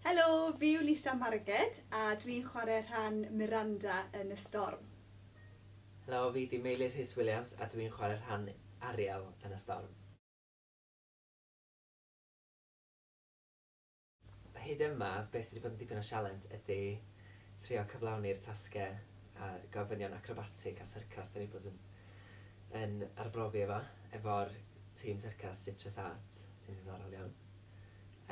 Helo, fi yw Lisa Marged a dwi'n chwarae rhan Miranda yn Y Storm. Helo, fi 'di Meilir Rhys Williams a dwi'n chwarae rhan Ariel yn Y Storm. Hyd yma, beth sydd wedi bod yn dipyn o sialens ydy trio cyflawni'r tasgau a gofynion acrobatig a syrcas dan ni 'di bod yn yn arbrofi efo, efo'r tîm syrcas Citrus Arts, sy'n ddiddorol iawn.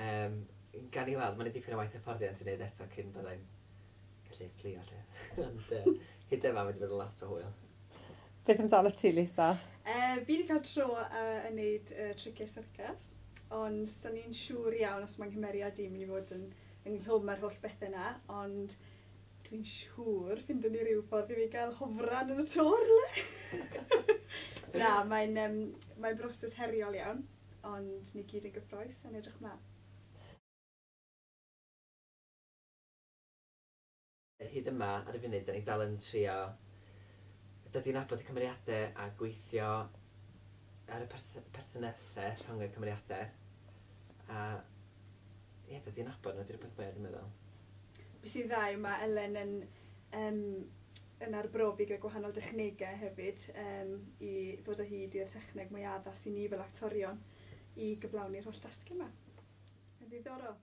Yym, gawn ni weld, ma' 'na dipyn o waith hyfforddiant i wneud eto cyn bydda i'n gallu fflio 'lly, ond yy hyd yma mae 'di bod yn lot o hwyl. Beth amdanat ti, Lisa? Yy, fi 'di cael tro yy yn neud yy triciau syrcas, ond 'swn i'n siŵr iawn os mae nghymeriad i'n mynd i fod yn ynghlwm â'r holl bethe 'na, ond dwi'n siŵr ffindwn ni ryw ffordd i fi gael hofran yn y to rywle! Na, mae'n yym mae'n broses heriol iawn, ond ni gyd yn gyffrous a'n edrych mlaen. Hyd yma, ar y funud, dan ni dal yn trio dod i nabod y cymeriadau a gweithio ar y perthnasau rhwng y cymeriadau. A ie, dod i nabod nhw ydy'r peth mwyaf dwi'n meddwl. Be sy'n dda yw mae Elen yn yym yn arbrofi gyda gwahanol dechnegau hefyd yym i ddod o hyd i'r techneg mwy addas i ni fel actorion i gyflawni'r holl dasgau 'ma. Mae'n ddiddorol.